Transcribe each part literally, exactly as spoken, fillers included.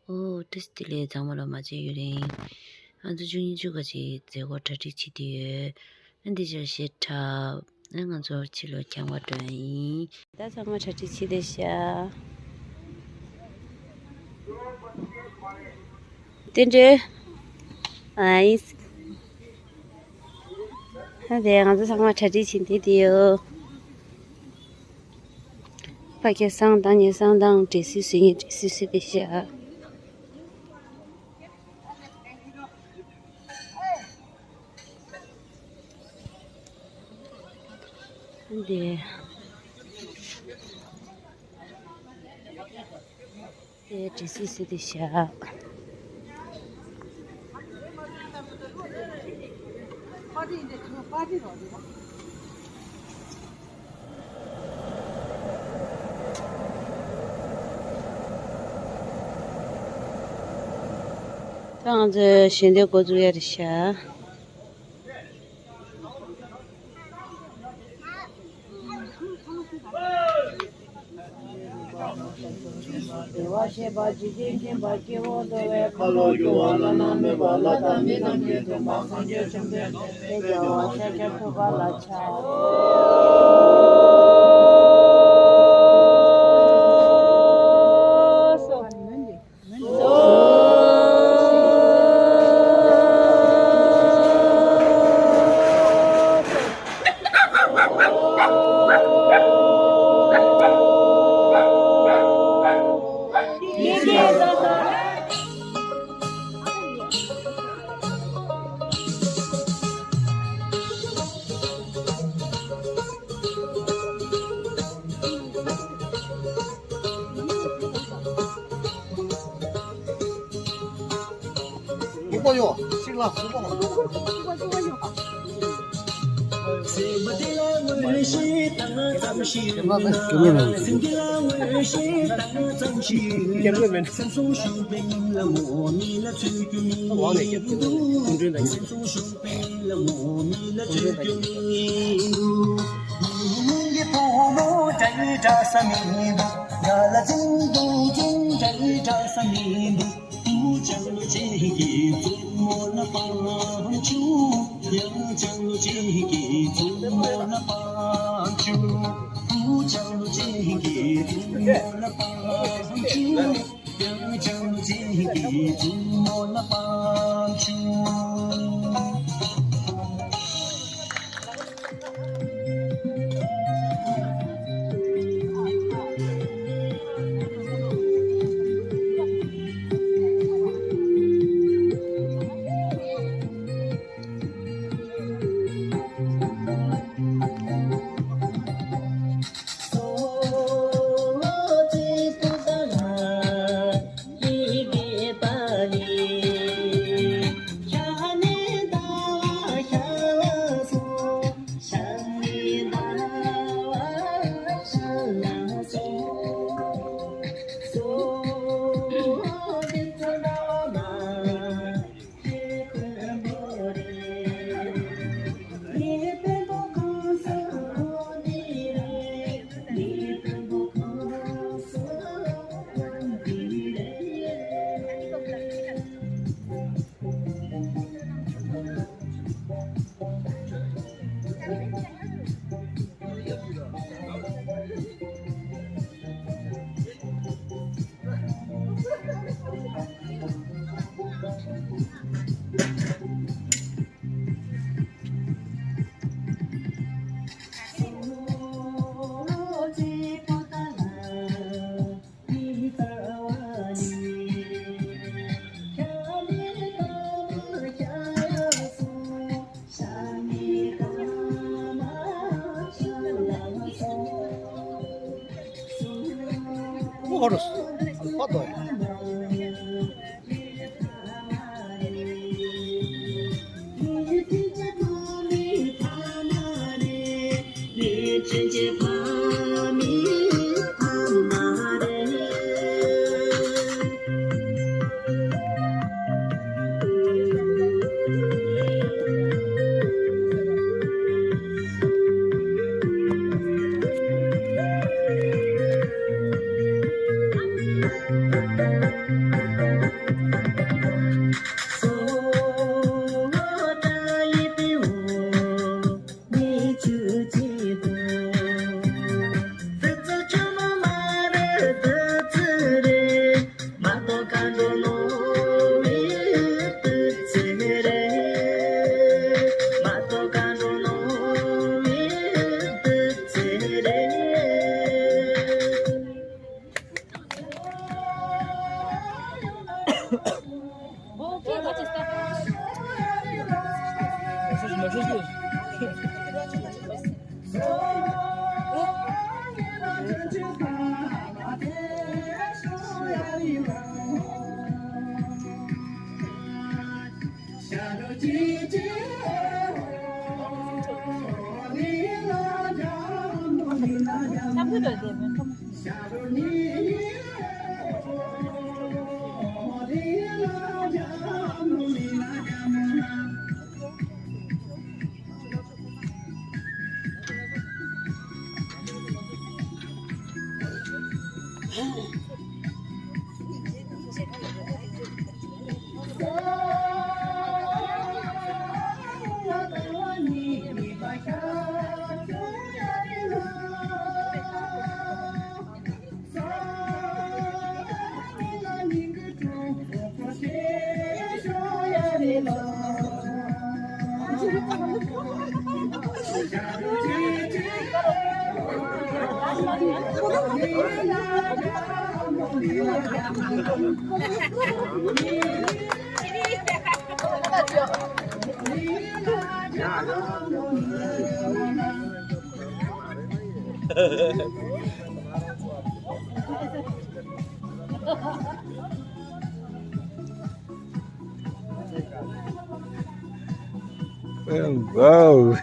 ཨོ་བཀྲ་ཤིས་བདེ་ལེགས། ཚང་མ་ལ་མ་བརྗེད་ཡུན་རིང་། ང་ཚོ་བཅུ་གཉིས་བཅུ་ག་ཅིག་མཛད་སྒོ་གྲ་སྒྲིག་བྱེད་དུ་ཡོད། ཨ་འདི་ཕྱིར་ཞེ་དྲག་ཨ་ང་ཚོ་ཕྱི་ལོགས་འཁྱམ་པ་འགྲོ་ཡ་ཡིན། ད་ཚང་མ་གྲ་སྒྲིག་བྱེད་དེ་ཤག་རྟེན་འབྲེལ། ཨ་ཡིན། ཨ་དེ་ང་ཚོ་ཚང་མ་གྲ་སྒྲིག་བྱེད་དེ་དེ་ཡོད། ཕ་གི་བསང་དང་ཉེ་བསང་དང་འབྲས་སིལ་བཟོས་ཡིན། འབྲས་སིལ་བཟོས་པའི་ཤག་འདི། དེ་འབྲས་སིལ་བཟོས་ཏེ་བཞག་ད་ང་ཚོས་ཞལ་འདོན་འགོ་འཛུགས་ཡ་རེད་ཤག་བདེ་བར་གཤེགས་པ་འཇིག་རྟེན་མཁྱེན་པ་སྐྱེ་བོ་འགྲོ་བའི་ཁ་ལོ་སྒྱུར་བ་བླ་ན་མེད་པ་ལྷ་དང་མི་རྣམས་ཀྱི་སྟོན་པ་སངས་རྒྱས་བཅོམ་ལྡན་འདས་དེ་རྒྱལ་བ་ཤཱཀྱ་ཐུབ་པ་ལ་ཕྱག Wow.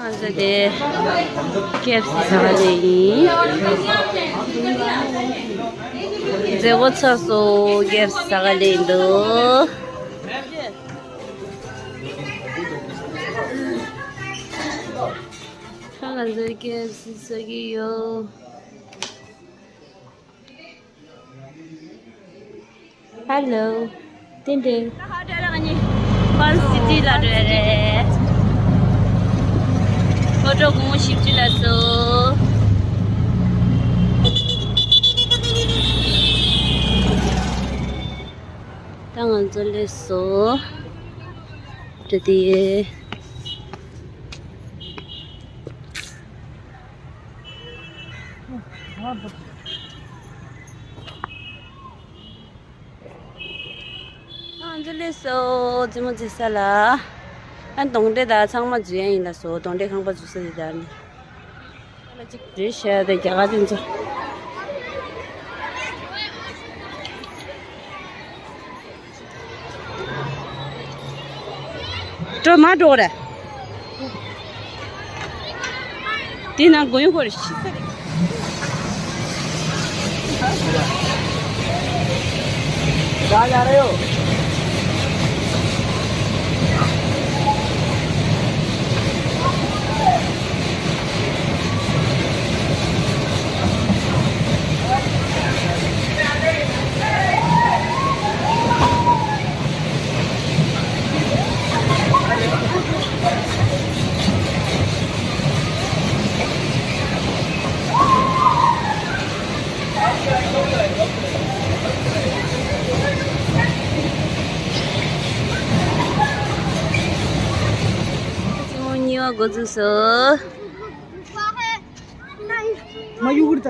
ང་ཚོ་དེ་ཀེ་ཨེཕ་སི་ཟ་ག་སླེབས་ཡིན། མཛེས་པོ་ཆགས་སོང་། ཀེ་ཨེཕ་སི་ཟ་ག་སླེབས་ཡིན་འདུག་ད་ང་ཚོ་ཀེ་ཨེཕ་སི་ཟ་གི་ཡོད། ཧེ་ལོ། ཏན་ཏན། ཧྥན་སི་ཊི་ལ་འགྲོ་ཡ་རེད། ཨོ་ཊོ་སྒོར་མོ་བཞི་བཅུ་ལ་སོ། ད་ང་ཚོ་སླེབས་སོང་། འགྲོ་དུས། འདི་ལས་སོ་རྩེད་མོ་རྩེ་ས་ལ། ཨ་གདོན་འདྲེ་དང་ཚང་མ་འཛུལ་ཡ་ཡིན་ལ་སོ། གདོན་འདྲེ་ཁང་པ་འཛུལ་ས་དེ་དག་ནི། ཨ་ལ་གཅིག་རེད་ཤག་དེ་རྒྱ་གར་དེ་ཚོ། འགྲོ་མ་འགྲོ་རེད། དེ་ན་དགོན་ཡོད་ཁོ་རེ་ཤི་ས་རེད། རྩེད་མོ་གཉིས་པ་འགོ་འཛུགས་སོ། མ་ཡུ་གུར་ད།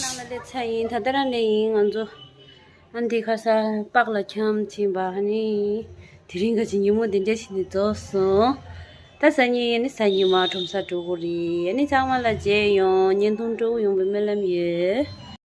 ནང་ལ་སླེབས་ཚར་ཡིན། ད་ལྟ་རང་ལས་ཡིན་ང་ཚོ། ཨ་འདི་ཁ་ས་པག་ལ་འཁྱམ་ཕྱིན་པ་ཨ་ནི། དེ་རིང་ག་ཅིག་ཉིན་མོ་འདི་འདྲ་ཞིག་ནས་རྫོགས་སོང་། ད་སང་ཉིན་ཨ་ནི་གཟའ་ཉི་མ་ཁྲོམ་ས་འགྲོ་དགོས་རེད། ཨ་ནི་ཚང་མ་ལ་མཇལ་ཡོང་། བརྙན་ཐུང་སྤྲོ་པོ་ཡོང་བའི་སྨོན་ལམ་ཡོད།